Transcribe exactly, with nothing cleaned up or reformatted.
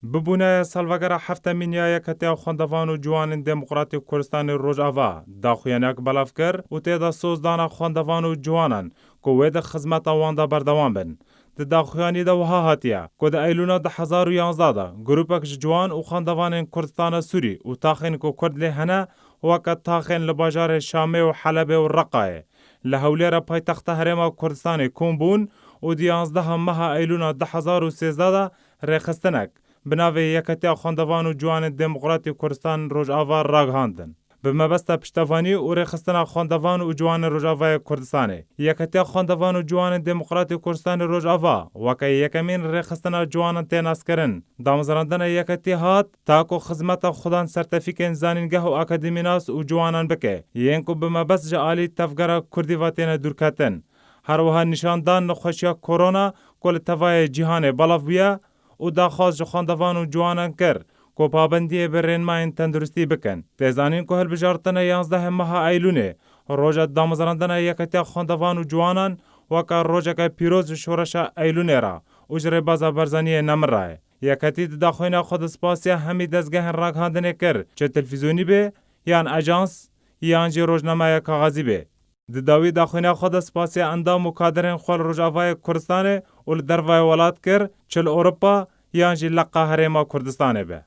Bi bûneya salvegera heftemîn ya Yeketiya Xwendevan û Ciwanên Demokratîk Kurdistanê Rojava, daxuyaniyek belav kir û tê de soz dana xwendevan û ciwanan ku wê di xizmeta wan de berdewam bin. Di daxuyanî de wiha hatiye ku di Eylûna du hezar û yanzdeh de grûpek ji ciwan û xwendevanên Kurdistana Sûrî û taxên ku Kurd lê hene, weke taxên li bajarê Şamê û Helebê û Reqayê, li Hewlêra paytexta Herêma Kurdistanê kom bûn û di yanzdeh meha Eylûna du hezar û sêzdeh de rêxistinek bi navê Yeketiya Xwendevan û Ciwanên Demokratîk Kurdistan Rojava ragihandin. Bi mebesta piştevanî û rêxistina xwendevan û ciwanên Rojavayê Kurdistanê, Yeketiya Xwendevan û Ciwanên Demokratîk Kurdistanê Rojava weke yekemîn rêxistina ciwanan tê naskirin. Damezrandina yeketî hat, ta ku xizmeta xudan sertefîkên zanîngeh û akademînas û ciwanan bike, yên ku bi mebest ji alî tevgera Kurdî ve têne dûrketin. Her wiha nîşandan nexweşiya korona ku li tevayê cîhanê belav bûye û daxwaz ji xwendevan û ciwanan kir ku pabendiyê bi rênmayên tenduristî bikin. Tê zanîn ku hilbijartina yanzdehê meha Eylûnê, roja damezrandina Yeketiya Xwendevan û Ciwanan, weke rojeke pîroz ji şoreşa Eylûnê re û ji rêbaza Barzaniyê nemir re ye. Yeketî di daxuyana xwe de spasiya hemî dezgehên ragihandinê kir, çi televîzyonî be, yan ajans, yan jî rojnameya kaxezî be. Di dawî daxuyana xwe de spasiya endam û kadirên xwe li Rojavayê Kurdistanê û li dervayê welat kir, çi li Ewropa yan jî leqa Herêma Kurdistanê be.